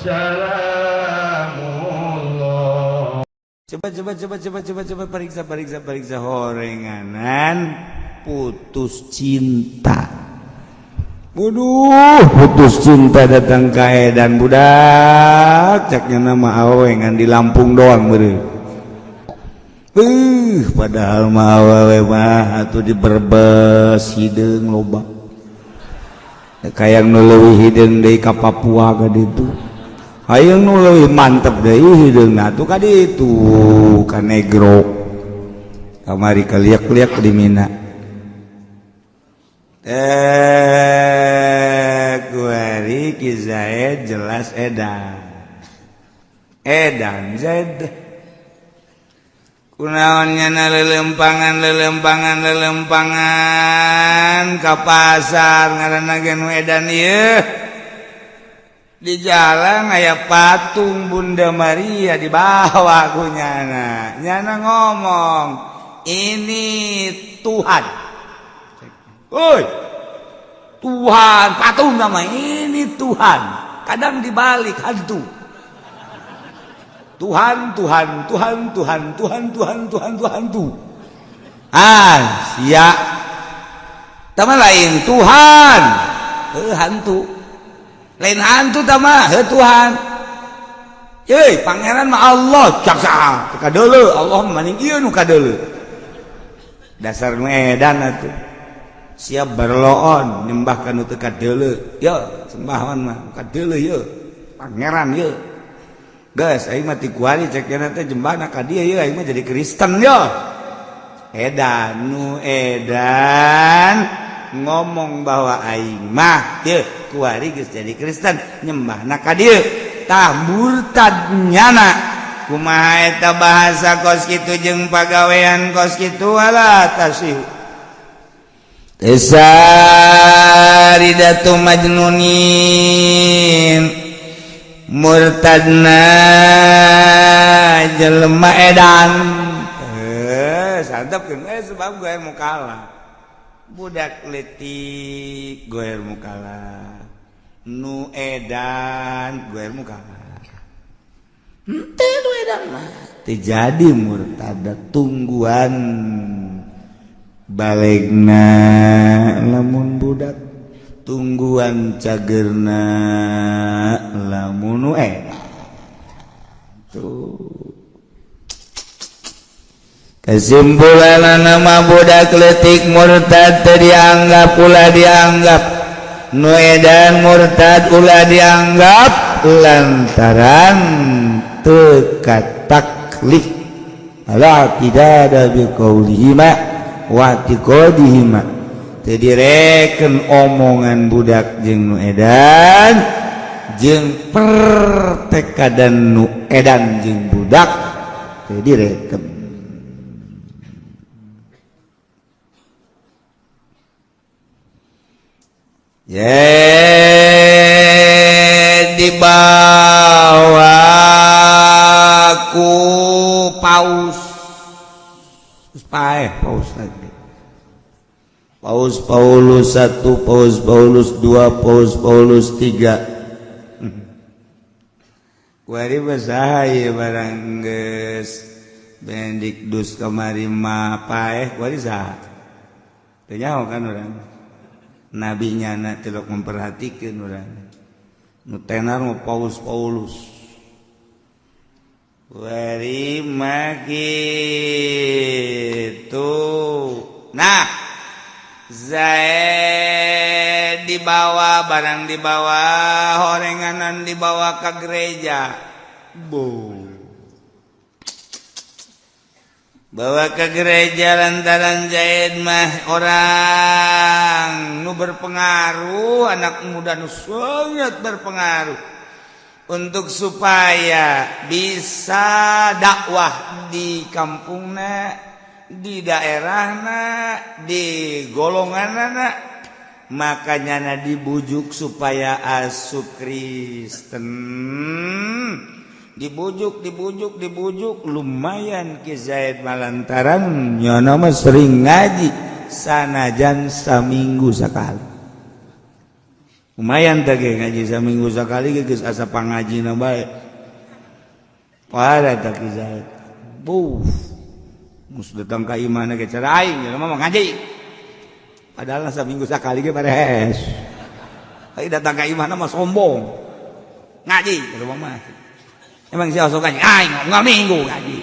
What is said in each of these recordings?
Salamullah. Coba coba coba coba coba coba, periksa periksa periksa, horenganan putus cinta. Waduh, putus cinta datang ka edan budak, caknya nama awewe ngan di Lampung doang meureun. Padahal mah awewe mah atuh di Brebes hideung loba. Kayang nu leuwih hideung deui ka Papua ka ditu. Hayang nu leuwih mantep deui hideungna atuh ka ditu ka Negro. Kamari kaliak-liak di Mina. Kuari Ki Zaid jelas edan. Edan Zaid. Kunaon nyana lelempangan lelempangan lelempangan ka pasar, ngaranna ge nu edan ieu. Di jalan aya patung Bunda Maria, dibawa ku nyana. Nyana ngomong, "Ini Tuhan." Woi, Tuhan, patung nama ini Tuhan. Kadang dibalik hantu. Tuhan, Tuhan, Tuhan, Tuhan, Tuhan, Tuhan, Tuhan, Tuhan, tuh. Ah, sia. Tama lain Tuhan. Eh, hantu. Lain hantu tama, heh Tuhan. Yeay, pangeran mah Allah, cak sah. Kadeuleu, Allah mah maning ieu nu kadeuleu. Dasar nu edan atuh. Siap berloon nyembah ka nu teu kadeuleu. Yo, sembahan mah kadeuleu ye. Pangeran ye. Geus aing mah ti kuari cek teh jembahna ka dieu ye, aing mah jadi Kristen yo. Edan nu edan ngomong bahwa aing mah ye kuari geus jadi Kristen nyembahna ka dieu. Tah murtad nyana. Kumaha eta bahasa kos kitu jeung pagawean kos kitu wala tasih. Saridatu majnunin, murtadna jelema edan. Santap kan sebab gue mau kalah budak letik, gue mau kalah nu edan, gue mau kalah henteu nu edan mah teu jadi murtad, tungguan balegna lamun budak, tungguan cagerna lamun nu edan. Tuh kesimpulan nama budak letik murtad teu dianggap, ulah dianggap. Nu edan murtad ulah dianggap lantaran teu taklif. La tidak ada biqaulihima wa i'tiqadihima, teu direken omongan budak jeung nu edan jeung pertekadan nu edan jeung budak teu direken. Ye dibawa ku paus. Terus paeh paus lagi. Paus Paulus 1, Paus Paulus 2, Paus Paulus 3. Kuari basaha ieu barang geus Benedictus kamari mah paeh kuari saha? Teu nyaho kan urang. Nabi nyana tilok memperhatikan urang. Nu tenar mah Paus Paulus. Kuari mah kitu. Nah, Zaid dibawa, barang dibawa horenganan dibawa ke gereja. Bu. Bawa ke gereja lantaran Zaid mah orang nu berpengaruh, anak muda nu sangat berpengaruh untuk supaya bisa dakwah di kampungna, di daerahna, di golonganna, makanya na dibujuk supaya asup Kristen. Dibujuk, dibujuk, dibujuk, lumayan Ki Zaid malantaran nyono mah sering ngaji sanajan saminggu sekali. Lumayan teh ge ngaji saminggu sakali ge geus asa pangajina bae. Parah teh Ki Zaid. Buh. Mus datang ka imahna ge cara aing jelema mah ngaji. Padahal saminggu sakali ge beres. Ai datang ka imahna mah sombong. Ngaji jelema mah. Emang si osok ngaji, aing unggal minggu ngaji.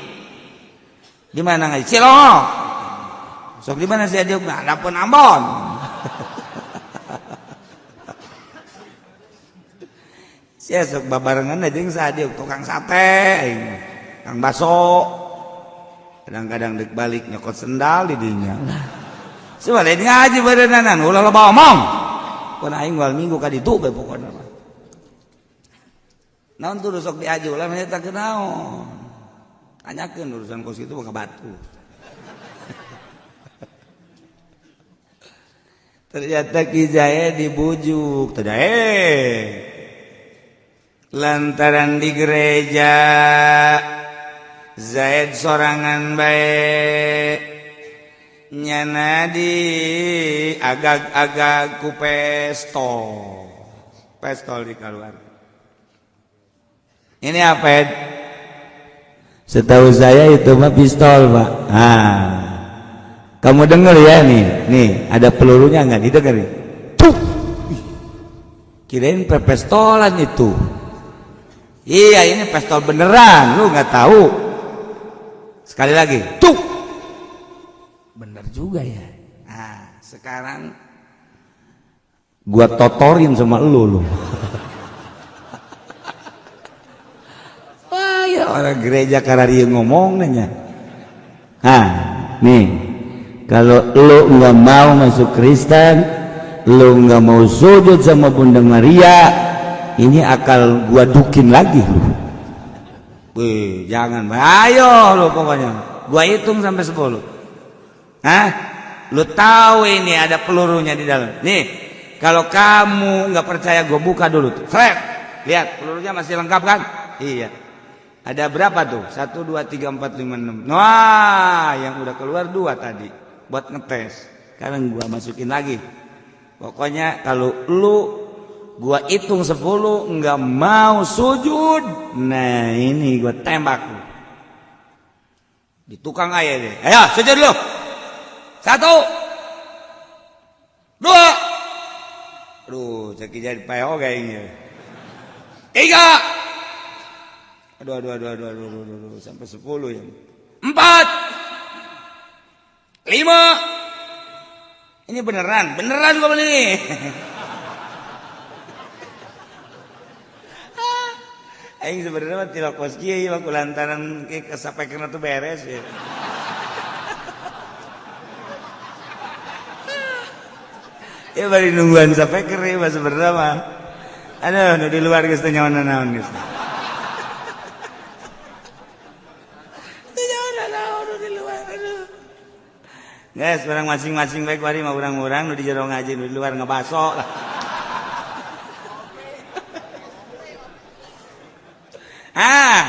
Di mana ngaji? Cilongok. Sok di mana sih dia? Adapun Ambon. Sia sok babarengan jeung sadiuk tukang sate aing. Kang baso. Kadang-kadang dek balik nyokot sendal di dinya. Sebalik ngaji berenanan ulah loba omong. Pun aing wal minggu ka ditu bae pokona mah. Naon tuh sok diaju ulah mah eta kunaon. Tanyakeun urusan kos kitu ka batu. Ternyata Ki Zaid dibujuk. Lantaran di gereja Zaid sorangan bae nyana di agag-agag ku pestol. Pestol dikeluar. Ini apa, Ed? Setahu saya itu mah pistol, Pak. Ah. Kamu denger ya nih. Nih, ada pelurunya enggak? Didengar nih. Tuh. Kirain pestolan itu. Iya, ini pistol beneran, lu nggak tahu. Sekali lagi, tuh. Bener juga ya. Nah, sekarang gua totorin sama lu lu. Wah, ya orang gereja karena ngomong nanya. Nah, nih, kalau lu nggak mau masuk Kristen, lu nggak mau sujud sama Bunda Maria, ini akal gua dukin lagi lu. Wih, jangan, ayo lu pokoknya. Gua hitung sampai 10. Hah? Lu tahu ini ada pelurunya di dalam. Nih, kalau kamu nggak percaya gua buka dulu tuh. Seret. Lihat, pelurunya masih lengkap kan? Iya. Ada berapa tuh? 1 2 3 4 5 6. Wah, yang udah keluar 2 tadi buat ngetes. Sekarang gua masukin lagi. Pokoknya kalau lu gua hitung 10 nggak mau sujud, nah ini gua tembak lu. Di tukang aja deh. Ayo sujud lu. 1 2. Aduh, cek jadi PO kayaknya. 3. Aduh, aduh, aduh, aduh, aduh, aduh, aduh, sampai 10 ya. 4 5. Ini beneran, beneran gua beli. Aing sebenarnya mah tilok kos kieu ieu mah kulantaran kesapekeun tuh beres ya. Ya bari nungguan sapeker ieu mah sebenarnya mah. Aduh, nu di luar geus teu nyaho naon geus. Teu nyaho naon nu di luar aduh. Guys, orang masing-masing baik bari mah urang-urang nu di jero ngaji nu di luar ngebaso lah. Ah,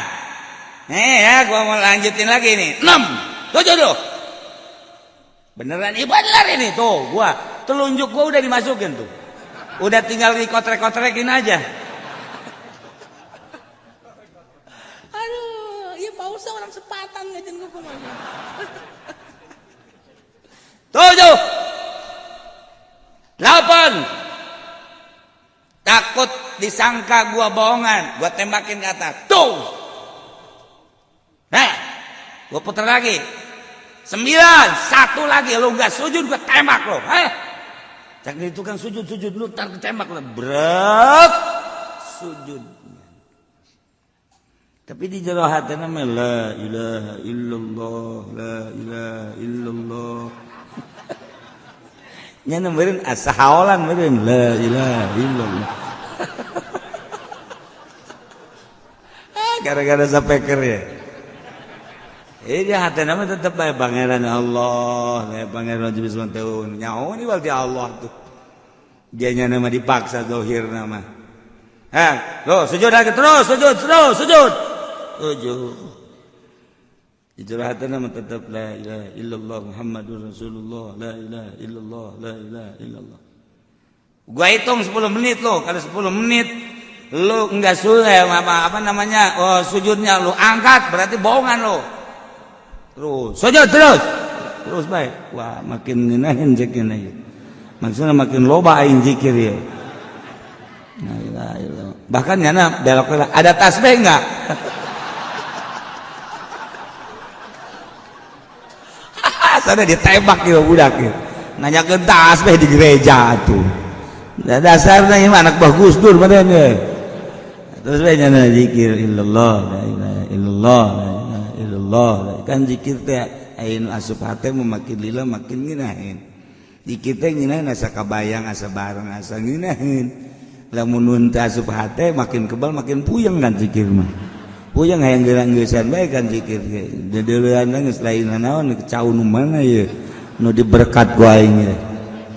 nih ya, gua mau lanjutin lagi nih. 6, 7 tuh. Beneran, iya bener ini tuh, gua telunjuk gua udah dimasukin tuh. Udah tinggal dikotrek-kotrekin aja. Aduh, iya pausa orang sepatan ngajin gua kemana. 7, 8. Takut disangka gua bohongan, gua tembakin ke atas. Tuh. Nah, gua puter lagi. 9, 1 lagi lu nggak sujud gua tembak lu. Heh. Cak di tukang sujud-sujud lu ntar ditembak lu. Brek. Sujud. Tapi di jero hatena mah la ilaha illallah, la ilaha illallah. Nya meureun asa haolan meureun la ilaha illallah. Gara-gara sapeker ya. Ini hatena mah tetep bae pangeran Allah, bae pangeran jenis manteu. Nyaho ni berarti Allah tuh. Dia nya nama dipaksa zahir nama. Ha, lo sujud lagi terus, sujud, terus, sujud. Sujud. Ijra hatena mah tetep la ilaha illallah Muhammadur Rasulullah, la ilaha illallah, la ilaha illallah. Gua hitung 10 menit lo, kalau 10 menit lu enggak sudah apa namanya, oh, sujudnya lu angkat berarti bohongan lo. Terus sujud terus. Terus baik. Wah, makin ngeunaheun zikirna ieu. Maksudnya makin loba aing zikir ya. Nah, ilaha illallah. Bahkan nyana belok ada tasbih enggak? Sana ditembak ya budak ya. Nanyakeun tasbih di gereja tuh. Nah, dasarnya ini anak bagus Dur padanya. Terus bae nyana zikir illallah la ilaha illallah la ilaha illallah. Kan zikir teh aya nu asup hate makin lila makin ngeunaheun. Zikir teh ngeunaheun asa kabayang asa bareng asa ngeunaheun. Lamun nun teh asup hate makin kebal makin puyeng kan zikir mah. Puyeng hayang geurang-geusan bae kan zikir ge. Deudeuleun geus lain naon cau nu mana ieu nu diberkat ku aing ye.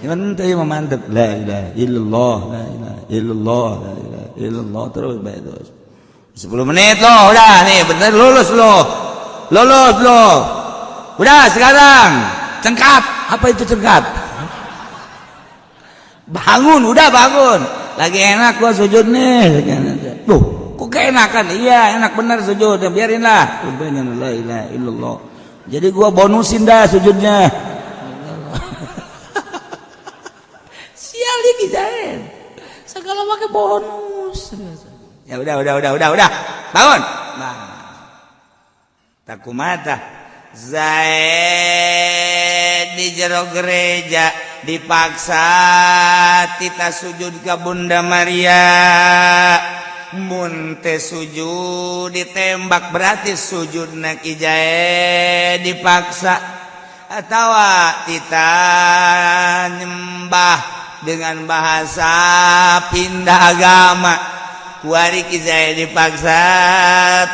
Cuman teh mah mantep la ilaha illallah la ilaha illallah la ilaha illallah terus bae terus. 10 menit loh udah nih bener lulus loh. Lulus loh. Udah sekarang cengkat. Apa itu cengkat? Bangun, udah bangun. Lagi enak gua sujud nih. Tuh, kok keenakan? Iya, enak bener sujud. Biarin lah. La ilaha illallah. Jadi gua bonusin dah sujudnya. Sial iki Zain. Segala pakai bonus. Ya udah. Bangun. Nah. Takumata. Zaid di jero gereja dipaksa tita sujud ka Bunda Maria. Mun teh sujud ditembak berarti sujudna Ki Zaid dipaksa atawa tita nyembah dengan bahasa pindah agama. Kuari Ki Zaid dipaksa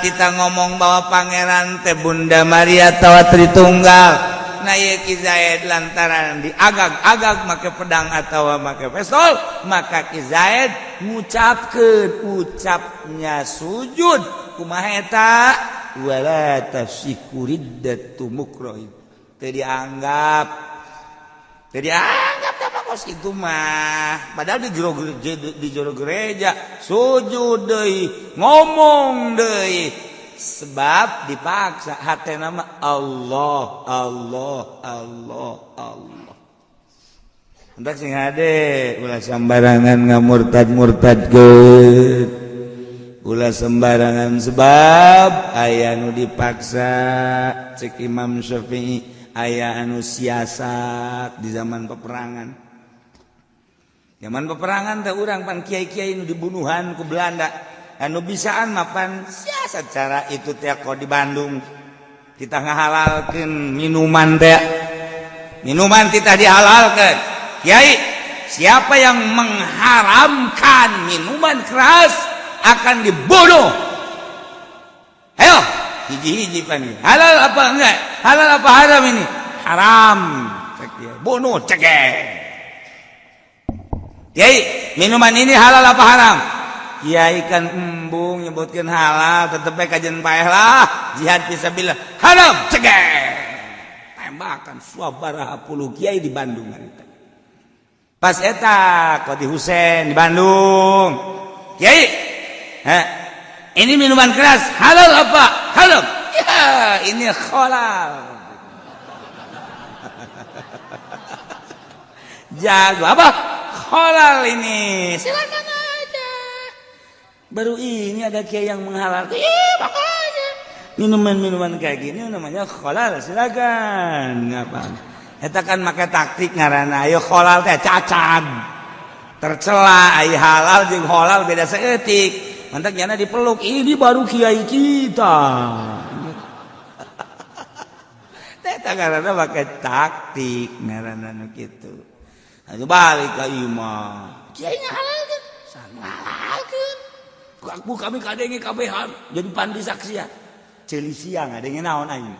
tita ngomong bahwa pangeran teh Bunda Maria tawa Tritunggal. Nah ieu Ki Zaid lantaran diagag-agag make pedang atawa make pistol, maka Ki Zaid ngucapkeun ucapnya sujud kumaha eta wala tasihu riddatu mukrohin. Teu dianggap apa kos itu mah, padahal di jero gereja sujud deui ngomong deui sebab dipaksa hatena mah Allah Allah Allah Allah. Hendak sing hade ulah sembarangan ngamurtad-murtadkeun, ulah sembarangan sebab aya nu dipaksa. Cek Imam Syafi'i aya anu siasat di zaman peperangan. Zaman peperangan teh urang pan kiai-kiai nu dibunuhan ku Belanda. Anu bisaan mapan siasat cara itu teh kok di Bandung. Kita ngahalalkeun minuman teh. Minuman kita dihalalkeun. Kiai, siapa yang mengharamkan minuman keras akan dibunuh. Ayo, hiji-hiji pan. Halal apa enggak? Halal apa haram ini? Haram. Cek dia. Bunuh cekek. Kiai, minuman ini halal apa haram? Kiai kan embung nyebutkeun halal, tetep bae kajen paeh lah. Jihad fisabilillah. Haram cekek. Tembakan sabaraha puluh kiai di Bandung harita. Pas eta Qadi Husein di Bandung. Kiai, ha, ini minuman keras halal apa? Halal. Ya, ini halal. Jago apa? Halal ini. Silakan aja. Baru ini ada kiai yang menghalalkan. Ih, makanya minuman-minuman kayak gini namanya halal, silakan. Ngapa? Eta kan make taktik ngaranna. Ayo halal teh cacat. Tercela ai halal jeung halal beda saeutik. Mantak nyana dipeluk, ini baru kiai kita. Eta ngaranna make taktik ngaranna nu kitu. Atuh balik ka imah. Kiai ngahalalkeun, ngahalalkeun. Aku kami kadenge kabehan jadi pandi saksian. Ceuli siang ngadenge naon aing.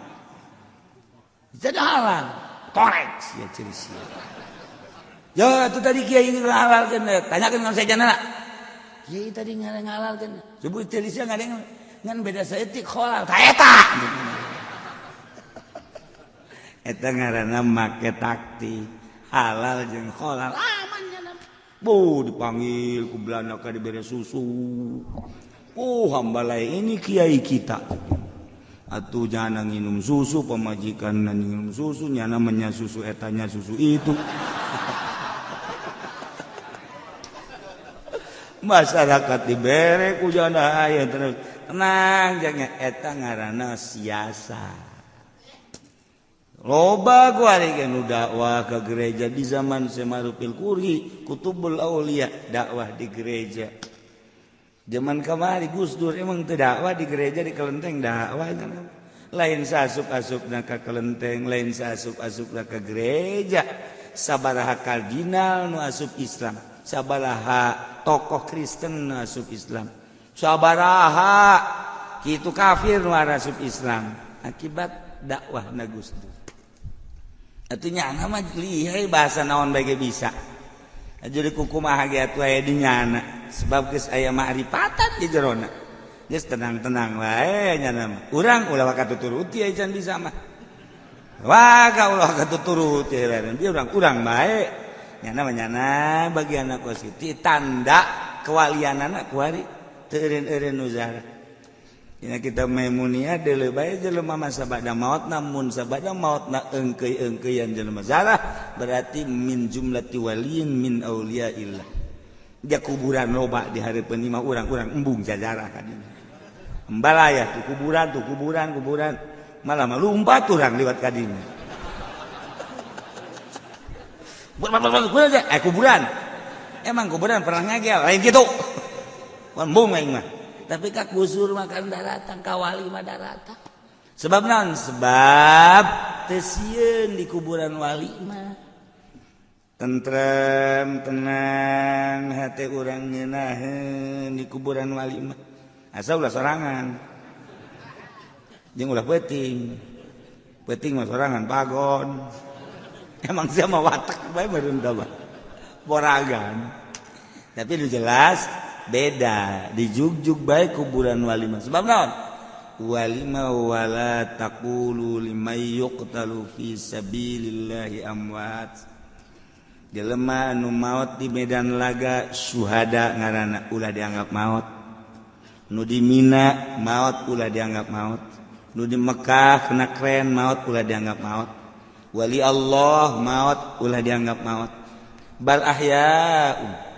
Jadi halal. Korek sia ceuli siang. Ya itu tadi kiai ngahalalkeun, tanyakeun ka sejenna. Kiai tadi ngahalalkeun. Sebut ceuli siang ngadenge ngan beda saeutik halal. Ta eta. Eta ngaranna make taktik. Halal jeung halal aman nya. Bu dipanggil ku Belanda ka dibere susu. Oh hambalai ini kiai kita. Atuh jana nginum susu, pemajikan nginum susu, nyana menya susu etanya susu itu. Masyarakat dibere ku jana aya terus. Tenang jangan eta ngaranna siasa. Loba gua ari nu dakwah ke gereja di zaman Semarupil Kuri, Kutubul Aulia dakwah di gereja. Zaman kamari Gus Dur emang teu dakwah di gereja di kelenteng dakwah lain saasup-asupna ka kelenteng, lain saasup-asupna ka gereja. Sabaraha kardinal nu asup Islam, sabaraha tokoh Kristen nu asup Islam, sabaraha kitu kafir nu asup Islam akibat dakwahna Gus Dur. Atuh nyana mah lihai bahasa naon bae ge bisa. Jadi kukumaha ge atuh aya di nyana sebab geus aya ma'rifatan di jerona. Geus tenang-tenang wae nyana mah. Urang ulah katuturuti aya can bisa mah. Wah ka ulah katuturuti lain. Dia urang bae. Nyana mah nyana bagian kos kitu tanda kewalianana kuari teu eureun-eureun nu zarah. Dina kita Maimuniyah deuleu bae jelema mah sabada maotna mun sabada maotna eungkeuy-eungkeuyan jelema zarah berarti min jumlati waliyin min auliyaillah. Dia kuburan loba di hareupeun imah urang-urang embung jajarah ka dinya. Embalaya tuh kuburan kuburan malah mah lumpat urang liwat ka dinya. Kuburan. Emang kuburan pernah ngagel lain kitu. Embung aing mah. Tapi ka kusur makan daratan, ka wali mah daratan. Sebab naon? Sebab teu sieun di kuburan wali mah. Tentrem, tenang hate urang ngeunaheun di kuburan wali mah. Asa ulah sorangan. Jeung ulah peuting. Peuting mah sorangan pagon. Emang sia mah watak bae meureun tah mah. Boragan. Tapi nu jelas beda dijugjug baik kuburan wali mah. Sebab naon? Wali mah wala taqulu liman yuqtalu fi sabilillahi amwat. Jelema anu maot di medan laga syuhada ngaranna ulah dianggap maot. Nu di Mina maot ulah dianggap maot. Nu di Mekah kena kren maot ulah dianggap maot. Wali Allah maot ulah dianggap maot. Bal ahya'un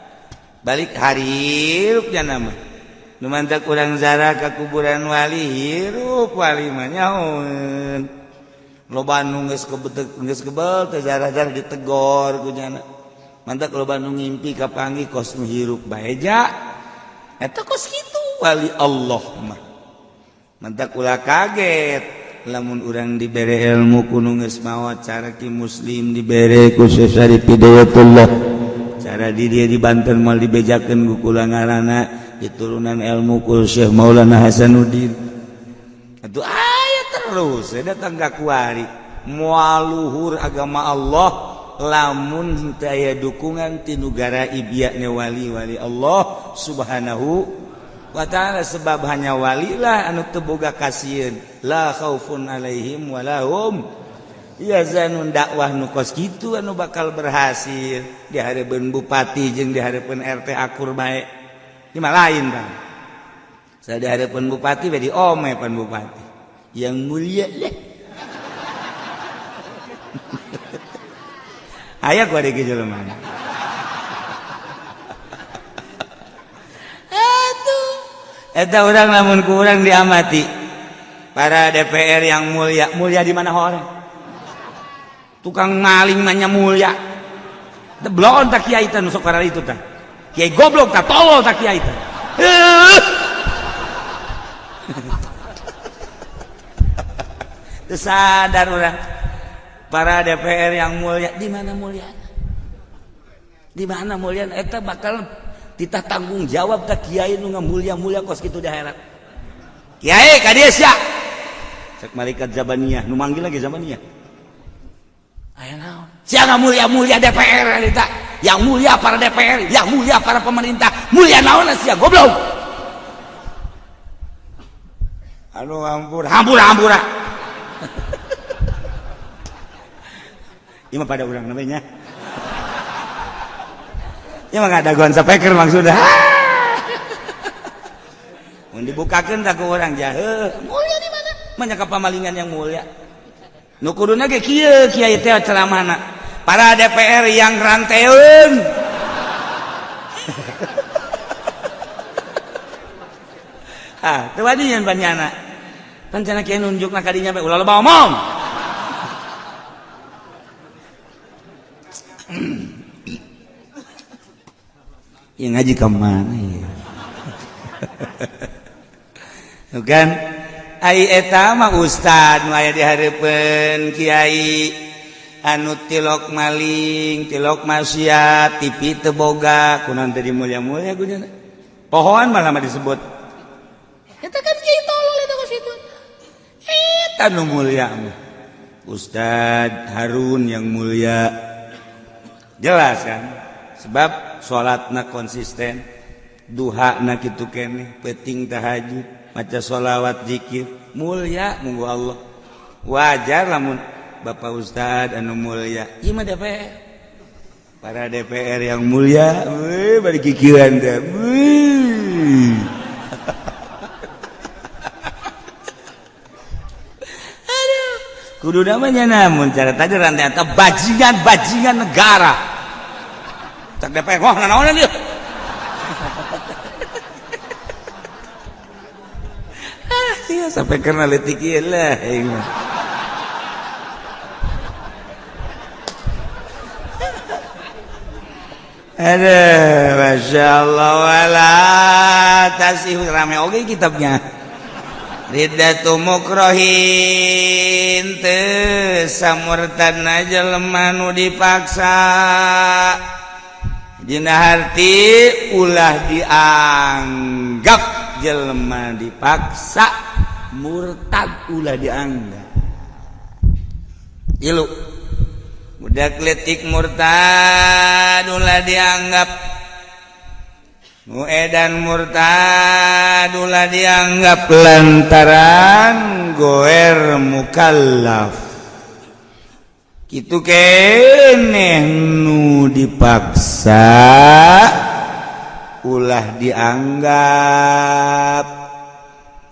balik hirup jana mah nu mantak urang zarah ka kuburan wali hirup wali mah nyahoeun loba nu geus kebetek geus kebel teh zarah-zarah ditegor ku jana mantak loba nu ngimpi kapanggih kos nu hirup bae ja eta kos kitu wali Allah mah mantak ulah kaget lamun urang dibere ilmu ku nu geus maot cara ki muslim dibere ku Syekh Syarif Hidayatullah cara di dia di Banten mal dibejakeun ku kula ngaranna diturunan ilmu ku Syekh Maulana Hasanuddin atuh aya terus datang ka kuari moal luhur agama Allah lamun teu aya dukungan ti nugara ibiana wali-wali Allah Subhanahu wa ta'ala sebab hanya walilah anu teu boga kasieun la khaufun alaihim walahum ya zanun dakwah nu kos kitu anu bakal berhasil di hareupeun bupati jeung di hareupeun RT akur bae ieu mah lain tah saya di hareupeun bupati bae diome pan bupati yang mulia leh aya ku ari jelema atuh eta urang lamun ku urang diamati para DPR yang mulia mulia di mana orang tukang maling nanya mulia deblon tak kiai teh nu sok karena itu tah kiai goblok tah tolol tak kiai teh teu sadar urang para DPR yang mulia di mana mulia di mana mulia eta bakal titah tanggung jawab ka kiai nu ngamulia-mulia kos kitu di akhirat kiai ka dieu sia cek malaikat Zabaniyah nu manggil lagi Zabaniyah aya naon sia mulia-mulia DPR eta yang mulia para DPR yang mulia para pemerintah mulia naon sia goblok anu ampun hampura ieu mah pada urang namanya Ya mah ngadagoan sapeker maksudna. Mun dibukakeun tak ku urang jahe. Mulia di mana? Manya pamalingan yang mulia. Nu kuduna ge kieu kiai teh ceramahna. Para DPR yang ranteun. Ah, teu wani nyeun panyana. Pan cenah kiai nunjukna ka dinya bae ulah loba omong. Ya ngaji ke mana ya? Bukan ai eta mah ustad nu aya di hareupeun kiai anu tilok maling, tilok maksiat, TV teu boga, kunaon teu dimulia-mulia kunyana. Pohoan malah mah disebut. Eta kan kiai tolol eta kos kitu. Eta nu mulia mah. Ustad Harun yang mulia. Jelas kan? Sebab salatna konsisten, duhana kitu keneh, peuting tahajud, maca sholawat zikir, mulia munggu Allah. Wajar lamun Bapak Ustad anu mulia. Ieu mah DPR. Para DPR yang mulia, weuh bari kikieuan teh. Weuh. Aduh, kudu namanya namun cara tadi rantai atau bajingan-bajingan negara. Tak DPR, wah nanaonan ieu. Ah, iya sampai karena leutik ieu lah aing mah. Aduh, Masya Allah, wala tasih rame oge kitabnya. Riddatu mukrohin teu samurtadna jelema nu dipaksa. Dina harti ulah dianggap jelema dipaksa murtad, ulah dianggap. Ilu budak letik murtad ulah dianggap, nu edan murtad ulah dianggap lantaran goer mukallaf. Kitu keneh nu dipaksa ulah dianggap,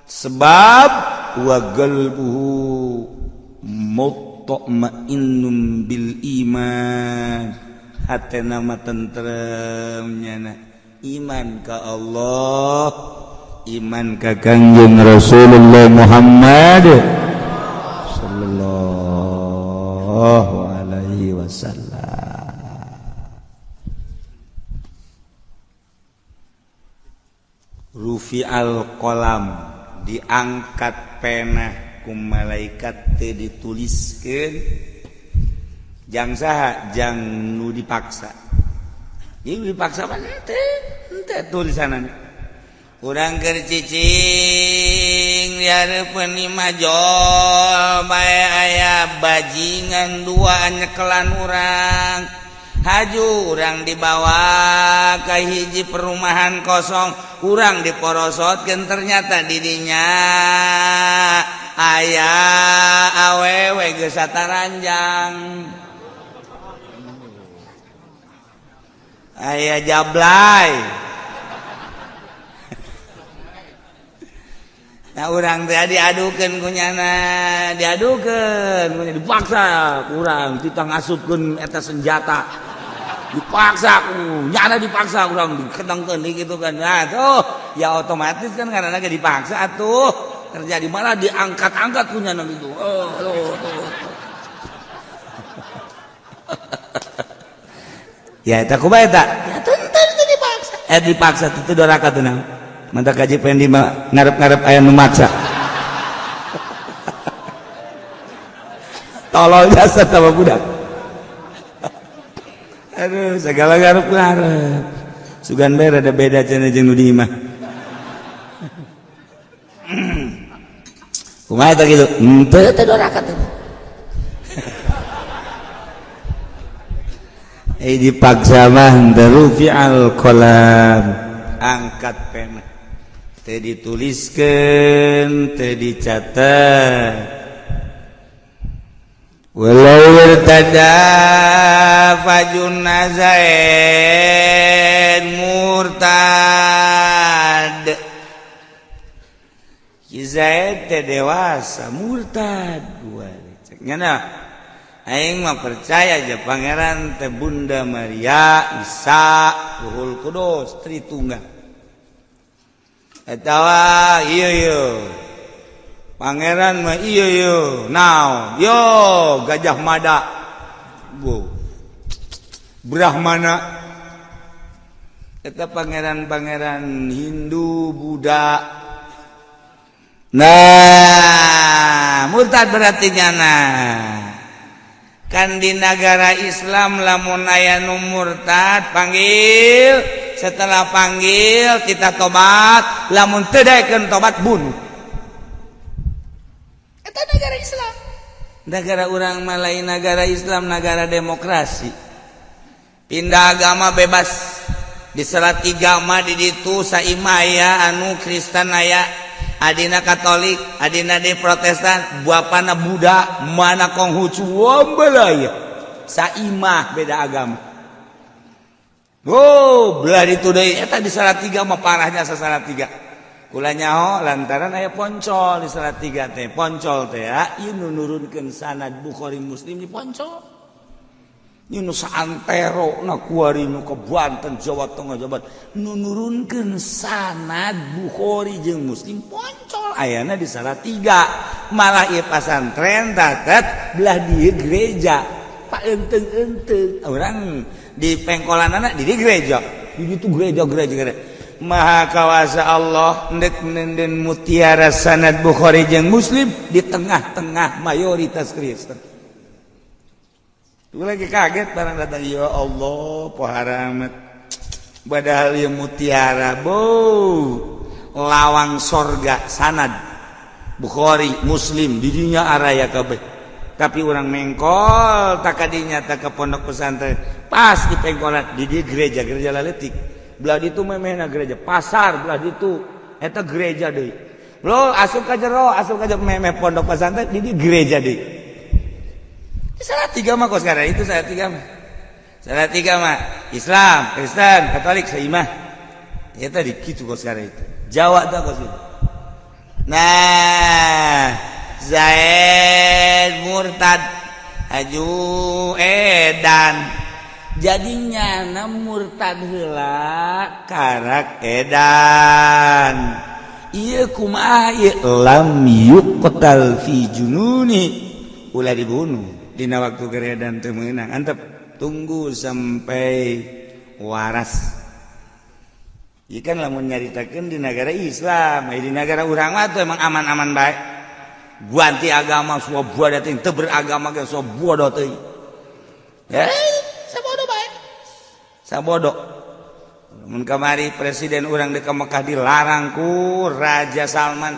sebab wa qalbuhu mutmainnun bil iman, hatena mah tentrem nyana iman ka Allah, iman ka Kangjeng Rasulullah Muhammad sallallahu alaihi wasallam. Rufi al kolam, diangkat pena ku malaikat teu dituliskeun jang saha, jang nu dipaksa. Ieu dipaksa mah teu tulisanana. Urang keur cicing di hareupeun imah jol bae aya bajingan dua nyekelan urang. Haju urang dibawa ka hiji perumahan kosong, urang diporosotkeun, ternyata didinya aya awewe geus sataranjang, aya jablay. Nah urang teh diadukeun ku nyana, diadukeun ku nyana, dipaksa urang titah ngasupkeun eta senjata, dipaksa ku nyana, dipaksa urang diketengkeun gitu kan. Nah tuh ya otomatis kan karena ge dipaksa atuh terjadi malah diangkat-angkat ku nyana gitu. Oh, oh, oh. Ya eta kumaha eta? Ya tentu itu dipaksa. Dipaksa teu doraka teu naon. Mantap kaji pendi ngarep-ngarep aya nu maksa. Tolol jasa sama budak. Aduh, segala ngarep-ngarep. Sugan bae rada beda cenah jeung nu di imah. Kumaha eta kitu? Henteu teh doraka teh. Dipaksa mah henteu rufi'al qalam, angkat pena teu dituliskeun, teu dicatat. Walau irtada fajunna Zaid murtad. Ki Zaid teh dewasa murtad. Cek nyana aing mah percaya aja pangeran teh Bunda Maria, Isa, Ruhul Kudus, Tritunggal. Atawa ieu ieu pangeran mah iya yo naon yo Gajah Mada, bu Brahmana, eta pangeran-pangeran Hindu Buddha. Nah, murtad berarti nyana. Kan di negara Islam lamun aya nu murtad panggil, setelah panggil kita tobat, lamun teu daekeun tobat bunuh. Eta negara Islam. Negara urang mah lain negara Islam, negara demokrasi, pindah agama bebas. Di Salatiga mah di ditu saimah aya anu Kristen, aya adina Katolik, adina di Protestan, bapana Buddha, mana Konghucu, wambelaya saimah beda agama. Oh, belah itu deui eta di Salatiga mah parahnya. Salatiga kula nyaho lantaran aya Poncol di Salatiga teh. Poncol teh ya, ieu nu nurunkeun sanad Bukhari Muslim di Poncol. Ieu nu saantero na kuari nu ke Banten, Jawa Tengah, Jawa nu nurunkeun sanad Bukhari jeung Muslim Poncol ayana di Salatiga. Malah ieu pasantren tatet belah dieu gereja, Pak, enteng-enteng orang di pengkolan anak di gereja di ditu gereja gereja gereja. Maha kawasa Allah ndek nenden mutiara sanad Bukhari jeung Muslim di tengah-tengah mayoritas Kristen. Tuh lagi kaget barang datang, ya Allah, poharamet. Padahal ieu mutiara bo lawang sorga sanad Bukhari Muslim didinya araya kabeh. Tapi orang mengkol tak kadinya tak ke pondok pesantren, pas di pengkolan di gereja gereja laletik belah ditu memehna gereja pasar belah ditu eta gereja deui lo asup ka jero, asup ka jero memeh pondok pesantren di gereja deui. Salatiga mah kos sekarang itu. Salatiga mah, Salatiga mah Islam, Kristen, Katolik saimah ya tadi kitu kos sekarang itu. Jawa tuh kos itu. Nah, Zaid murtad aju edan, jadinya na murtad heula karak edan. Ieu kumaha ieu? Lam yuqtal fi jununi, ulah dibunuh dina waktu geredan, teu meunang, antep tunggu sampai waras. Ieu kan lamun nyaritakeun di negara Islam. Di negara urang mah tuh emang aman-aman bae, ganti agama bodo teuing, teu beragama ge bodo teuing ya. Sabodo bae. Sabodo. Mun kamari presiden urang di Mekah dilarang ku Raja Salman,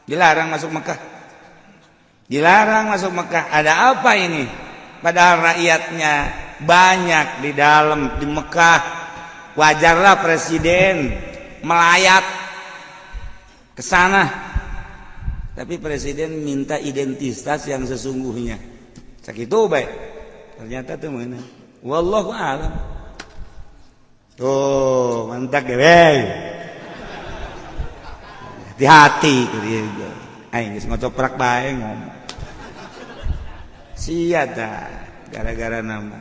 dilarang masuk Mekah, dilarang masuk Mekah. Ada apa ini? Padahal rakyatnya banyak di dalam di Mekah, wajarlah presiden melayat ke sana. Tapi presiden minta identitas yang sesungguhnya, sakit baik ternyata tuh mana, wallahu alam. Tuh mantap ge, hati-hati aing geus ngocoprak bae ngomong sia dah gara-gara nama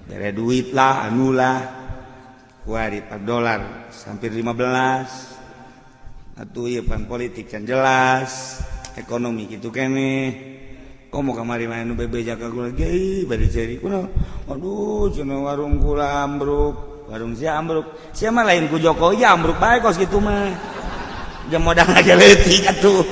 bere duit lah anu lah kuari 4 dolar hampir 15 atuh. Ieu pan politik can jelas, ekonomi gitu kene. Komo kamari mah nu bebeja ka kula ge bade ceri kunaon, aduh cenah warung kula ambruk, warung sia ambruk, sia mah lain ku Jokowi ambruk bae kos kitu mah, jam modal aja leutik atuh.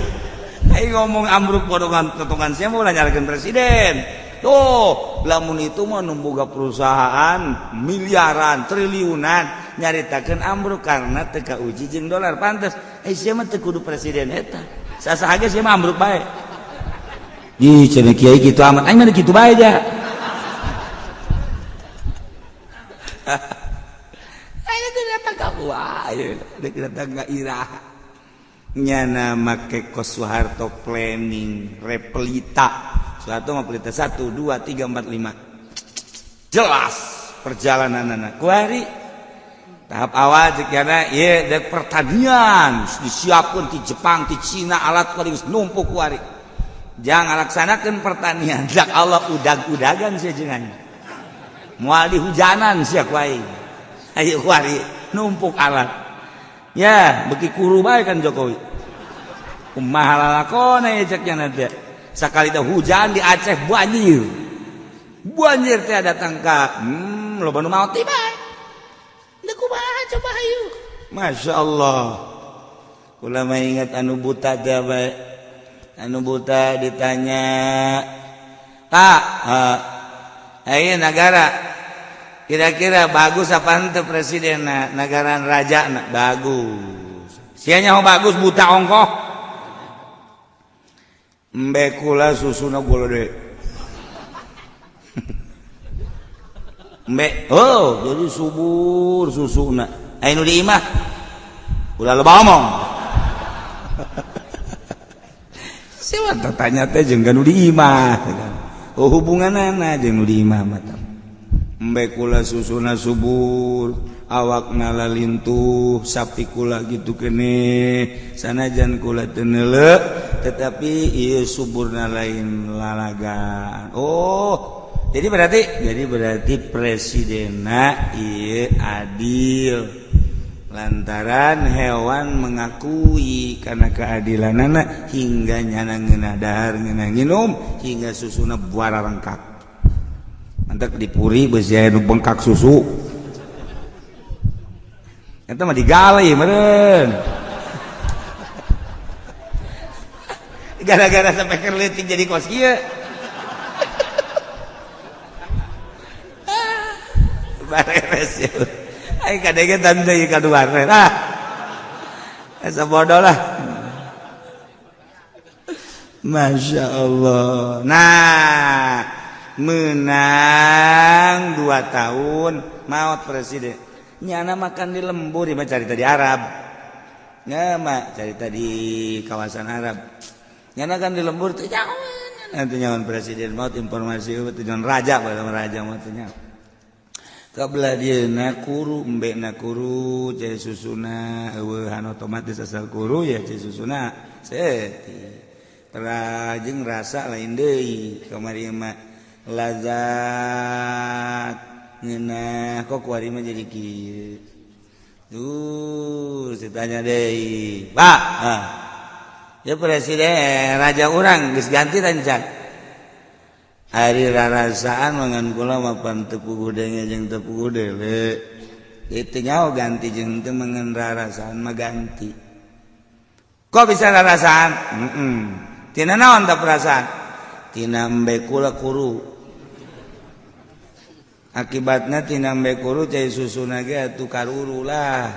Aing ngomong ambruk bodongan totongan sia mah ulah nyalahkeun presiden. Tuh lamun itu mah nu boga perusahaan miliaran triliunan nyaritakeun ambruk karena teu kauji jeung dolar, pantes eh sia mah teu kudu presiden eta sasaha ge sia mah ambruk bae. Ih, cenah kiai kitu amat, aing mah kitu bae ja. Aing teh datang ka wae, dek datang ka iraha. Nyana make kos Soeharto planning repelita. Soeharto mah pelita 1 2 3 4 5. Jelas perjalanan anak. Kuari tahap awal cekana ieu dek pertanian disiapkeun di Jepang, di Cina alat paling numpuk kuari. Jangan laksanakan pertanian. Dak Allah udag-udagan sia jeung aing. Moal dihujanan sia ku aing. Ayo kuari numpuk alat. Ya, beki kuru bae kan Jokowi. Kumaha lalakona ya cek nya teh. Sakali teh hujan di Aceh banjir. Banjir teh datang ka loba nu maot bae. Deuk kumaha coba hayu. Masya Allah. Kula mah ingat anu buta teh bae. Anu buta ditanya, "Pak, ayo negara kira-kira bagus apa henteu presiden negara raja na?" Bagus. Sia nyaho bagus buta ongkoh. Embe kula susuna gede. Embe, oh jadi subur susuna. Aya nu di imah. Ulah loba omong. Siapa tanya teh jeung nu di imah. Oh hubunganana jeung nu di imah mah. Embe kula susuna subur, awak ngalalintuh, sapi kula gitu kene, sanajan kula teu neuleu tetapi ieu suburna lain lalagan. Oh, jadi berarti presidenna ieu adil. Lantaran hewan mengakui karena keadilanana hingga nyana ngeunah dahar ngeunah nginum hingga susuna buara rengkak. Mantak dipuri beusi aya nu bengkak susu. Eta mah digali meureun. Gara-gara sampai keur leutik jadi kos kieu. Bareres ya. Aing kadege tante ieu ka luar. Ah. Asa bodoh lah. Masya Allah. Nah, menang 2 tahun maut presiden. Nyana makan di lembur, mah cari tadi Arab. Nya mah cari tadi kawasan Arab. Nyana kan di lembur teh nyawan. Nanti nyawan presiden maut informasi teh nyawan raja bae raja maut teh nyawan. Kabelah dieuna kuru embekna kuru cai susuna eueuhan otomatis asal kuru ya cai susuna seeti. Perajeng rasa lain deui kamari mah lazat ngeunah kok kuari mah jadi kieu. Duh, ditanya deui. Pak, ah. Ya presiden raja urang geus ganti tancan. Ari rarasaan mangan kula mah pan teu puguh denge jeung teu puguh dele. Itu nyaho ganti jeung teu mangan rarasaan mah ganti. Kok bisa rarasaan? Heeh. Tina naon tah perasaan? Tina embe kula kuru. Akibatna tina embe kuru cai susuna ge atuh karuru lah.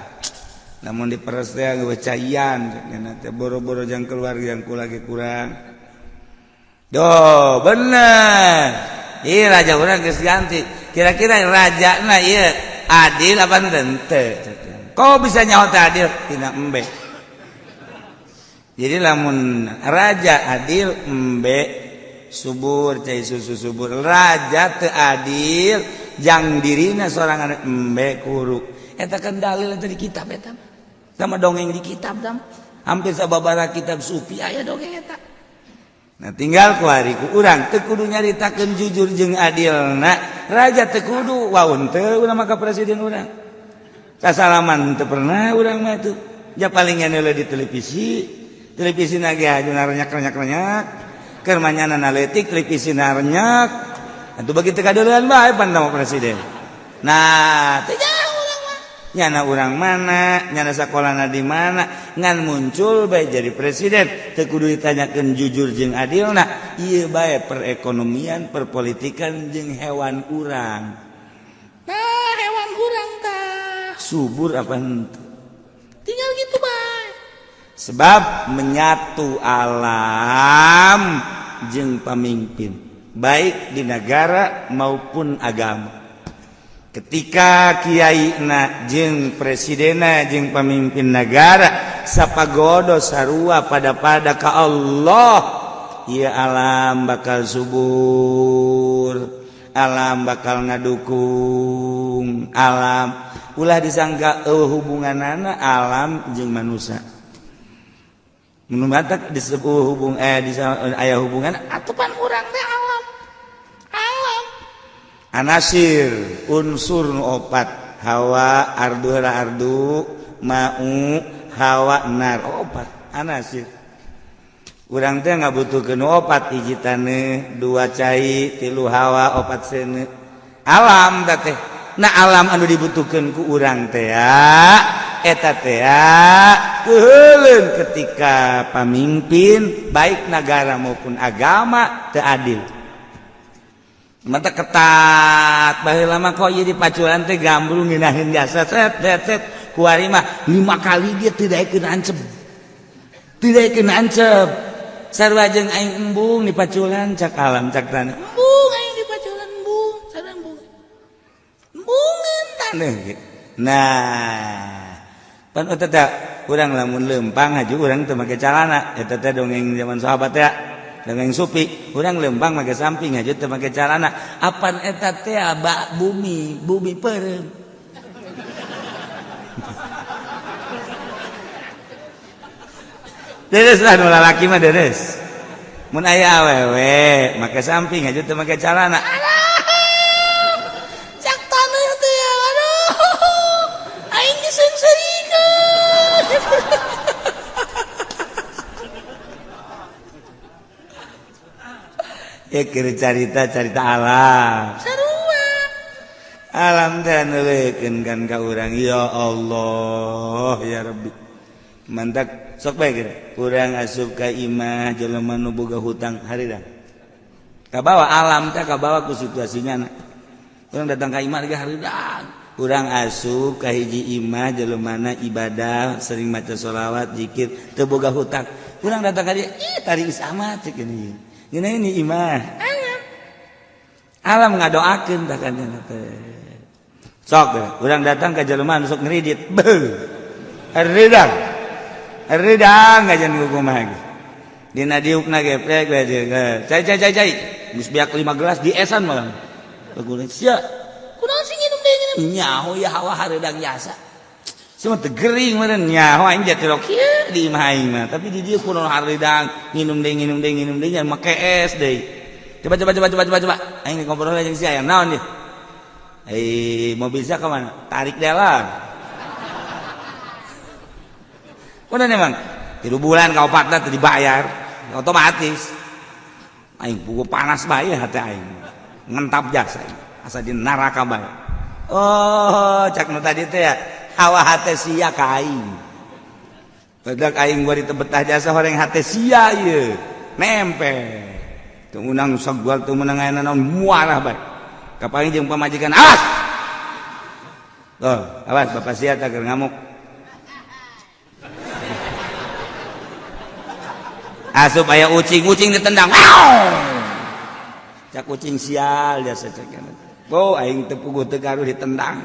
Namun diperes teh geus caian cenah teh boro-boro jang keluar jang kula ge kurang. Doh, bener. Iya raja urang geus ganti. Kira-kira rajana ieu adil apa henteu? Kok bisa nyaho teh adil? Tina embe. Jadi lamun raja adil embe subur cai susu subur. Raja teu adil jang dirina sorangan embe kuru. Eta kan dalil eta di kitab eta. Sama dongeng di kitab tam. Hampir sababaraha kitab sufi aya dongeng eta. Nah tinggal kuari ku urang teu kudu nyaritakeun jujur jeung adilna. Raja teu kudu waun teu urang maka presiden urang. Sasalaman teu pernah urang mah tuh. Ja paling ngeuneuh di televisi. Televisi na ge aju narenyak-renyak-renyak. Keur manyana leutik televisi narenyak. Atuh bagi teu kadeuleun bae pan presiden. Nah, teu jauh urang mah. Nyana urang mana, nyana sakolana di mana, ngan muncul bae jadi presiden. Teu kudu ditanyakeun jujur jeung adilna. Ieu bae perekonomian, perpolitikan jeung hewan urang. Nah, hewan urang tah subur apa henteu? Tinggal gitu bae. Sebab menyatu alam jeung pamimpin, baik di negara maupun agama. Ketika kiai na jeung presidena jeung pamimpin negara sapagodo sarua pada-pada ka Allah, Ieu alam bakal subur, alam bakal ngadukung alam. Ulah disangka hubunganana alam jeung manusia. Mun matak disebut hubung aya hubungan atupan urang teh alam. Alam. Anasir unsur nu opat, hawa ardu la ardu, mau hawa nar opat anasir. Urang teh ngabutuhkeun nu opat, hiji taneuh, dua cai, tilu hawa, opat seuneu. Alam teh. Nah alam anu dibutuhkeun ku urang teh eta teh keuheuleun ketika pamimpin baik negara maupun agama teu adil. Mata ketat baheula mah kok ieu di paculan teh gambrung ngeunaheun jasa set set set kuari mah 5 kali dia teu daekeun ancep. Teu daekeun ancep. Sarua jeung aing embung di paculan cak alam cak taneuh. Embung aing di paculan embung, sarua embung. Embungeun taneuh. Nah, pan eta teh urang lamun leumpang haju urang teu make calana, eta teh dongeng zaman sahabat ya. Dongeng supi, urang leumpang make samping haju teu make calana. Apan eta teh bak bumi, bumi peureum. Deres lah nu lalaki mah deres. Mun aya awewe make samping haju teu make calana. Alah. Cak taneuh teh aduh. Aing diseungseurikeun. Ya keur carita-carita alam. Sarua. Alam teh neulekeun kan ka urang ya Allah ya Rabbi. Mantak sok bae geura. Urang asup ka imah jelema nu boga hutang haridang. Kabawa alam teh kabawa ku situasinya. Urang datang ka imah ge haridang. Urang asup ka hiji imah jelemana ibadah sering maca sholawat zikir teu boga hutang. Urang datang ka dieu ih tarik amat cek ini. Ngeunah ini imah. Alam. Alam ngadoakeun tah kan teh. Sok urang datang ka jelema nu sok ngredit. Beuh. Haridang. Ridang ngajan kumaha ge. Dina diukna ge prek we cai cai cai cai. Geus beak 5 gelas di esan malah. Baguleun sia. Kunaon sih nginum deui nginum? Nyaho ya hawa hareudang jasa. Sia mah teu gering meureun nyaho aing jatirok kieu di imah aing mah. Tapi di dieu kunaon hareudang nginum deui nginum deui nginum deui nya make es deui. Coba coba coba coba coba coba. Aing ngobrol jeung sia aya naon ieu? Eh mobil sia ka mana? Tarik dalam. Udah memang 3 bulan kau patah dibayar otomatis. Aing pugu panas bae hati aing ngentap jasa asa di neraka bae. Oh cak nu tadi teh hawa hate sia ka aing. Badak aing gua ditebetah jasa horeng hate sia ieu nempel. Teu meunang sagual teu meunang aya naon muarah bae. Kapanggih jeung pamajikan awas. Oh, awas bapak sia teh keur ngamuk. Asup aya ucing, ucing ditendang. Cak ucing sial jasa cak. Oh, aing teu puguh teu garuh ditendang.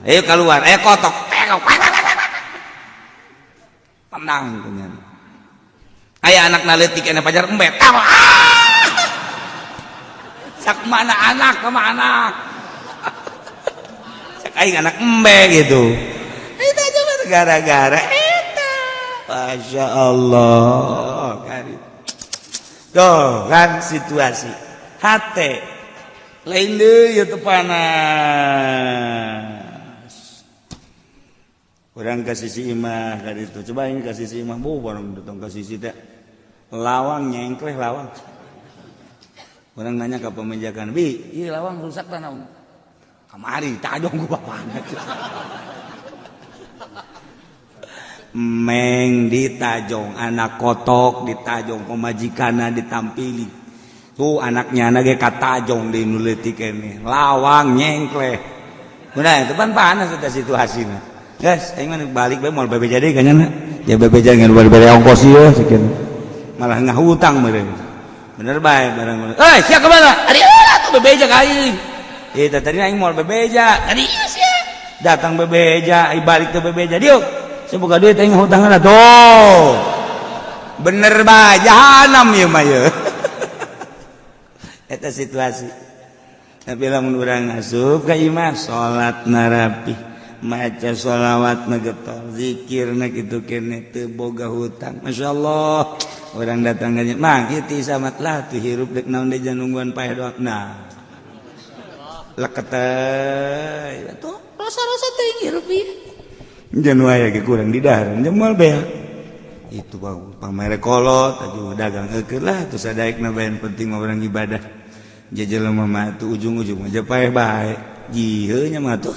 Ayo keluar, ayo kotok. Tendang punya. Aya anak naleutik ena pajar embet. Cak mana anak sama anak. Cak aing anak embe gitu. Itu aja gara-gara Masya Allah tuh kan situasi hate lain deui teu panas. Urang ka sisi imah ka ditu coba ini ka sisi imah bu barang datang ka sisi teh lawang nyengkleh lawang. Urang nanya ka pemajikan bi ieu lawang rusak tah naon kamari tajong ku bapana. Meng ditajong anak kotok ditajong pemajikanna ditampili tuh anaknya anak ge katajong di nu leutik keneh lawang nyengkleh. Udah itu pan panas eta situasina guys. Aing mah balik bae moal bebeja deui kanyana ya bebeja ngan bari ongkos ieu sakieu malah ngahutang meureun bener bae barang euy sia ka mana ari atuh bebeja ka aing eta tadi aing moal bebeja tadi sia datang bebeja ai balik teu bebeja diuk semoga duit aing hutangan atuh. Bener bae jahanam ieu mah ye. Eta situasi. Tapi lamun urang asup ka imah salatna rapi, maca sholawat na getol, zikirna kitu keneh, teu boga hutang. Masyaallah, orang datang ka mang ieu ti samat lah tuh hirup dek naon deui nungguan paeh doang. Nah. Leket Tuh rasa-rasa teuing hirup ieu. Jangan wae ge kurang di dahareun moal beak. Itu bang pamere kolot tadi dagang eukeun lah terus sadaekna bae penting mah urang ibadah. Jelema mah tuh ujung-ujung aja paeh bae. Jiheu nya mah tuh.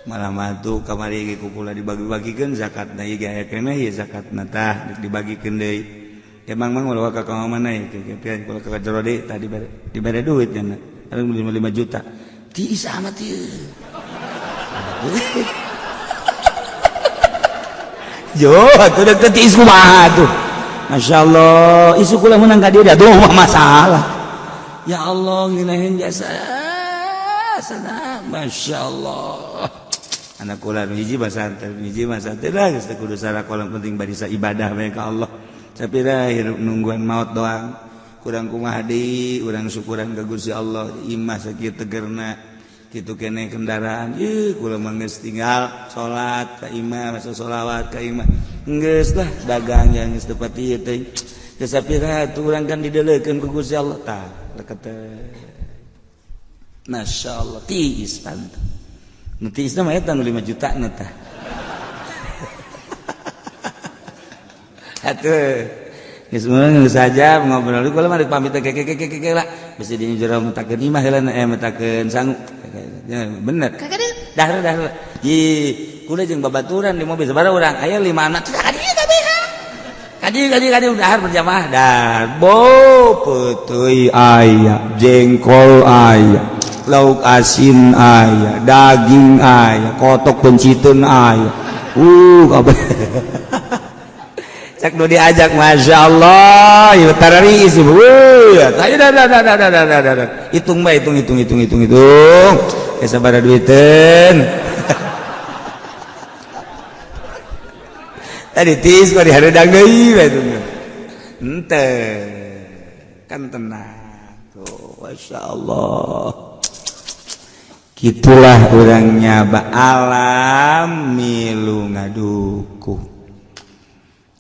Malah mah tuh kamari ge ku kula dibagi-bagikeun zakatna ieu ge aya keneh ieu zakatna tah dibagikeun deui. Emang mah ulah ka mana ieu ke kula ka jero deui tadi dibere duit nya. 5 juta. Tiis amat ieu. Jo, atuh dek teh tiis kumaha tuh. Masyaallah, isu kula menang ka dieu da tuh masalah. Ya Allah, ngeunaheun jasa. Sana, masyaallah. Anak kula nu hiji basanten, hiji basanten lah geus teu kudu sarakola penting barisa ibadah bae ka Allah. Sapira hirup nungguan maut doang. Kurang kumaha deui, urang syukuran ka Gusti Allah, imah sakieu tegerna. Kitu keneh kendaraan, ieu kula mah geus tinggal salat ka imah, masa sholawat ka imah. Geus lah dagang yang geus tepat ieu teh. Geus sapira atuh urang kan dideleukeun ku Gusti Allah tah leket teh. Masyaallah tiis pantu. Nu tiisna mah eta nu 5 juta na tah. Atuh geus meunang saja ngobrol kula mah pamit ke ke ke ke lah bisi di jero metakeun imah heula metakeun sangu bener. Dahar dahar. Ji kula jeung babaturan di mobil sabaraha urang aya 5 anak. Ka dieu kabeh. Ka dieu ka dieu ka dieu dahar berjamaah. Dahar bo peuteuy aya, jengkol aya, lauk asin aya, daging aya, kotok penciteun aya. Kabeh. Cak nu diajak Masya Allah ieu tararis ibu. Ya dah dah dah dah dah dah dah. Hitung bae hitung hitung hitung hitung hitung. Geus sabaraha duiteun. Tadi tis kok dihareudang deui bae itu. Henteu. Kan tenang. Tuh, Masya Allah. Gitulah orangnya ba alam milu ngaduku.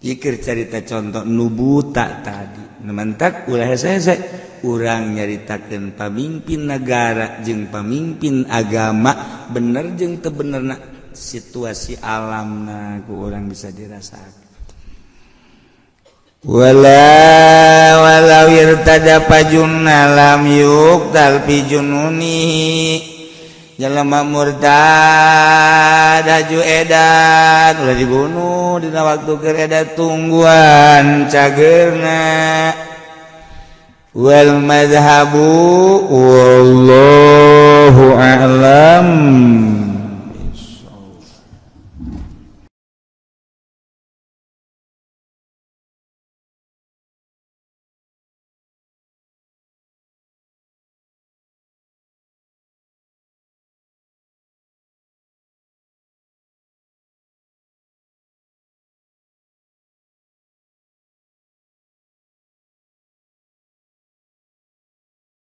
Ikir cerita contoh nu buta tadi. Mentak ulah hese urang nyaritakeun pamimpin negara jeung pamimpin agama bener jeung teu benerna situasi alamna ku urang bisa dirasakan. Wala walau irtada pajunna lam yuqtal fi jununi jelema murtad haju edan ulah dibunuh dina waktu keur edan tungguan cageurna wal madhabu wallahu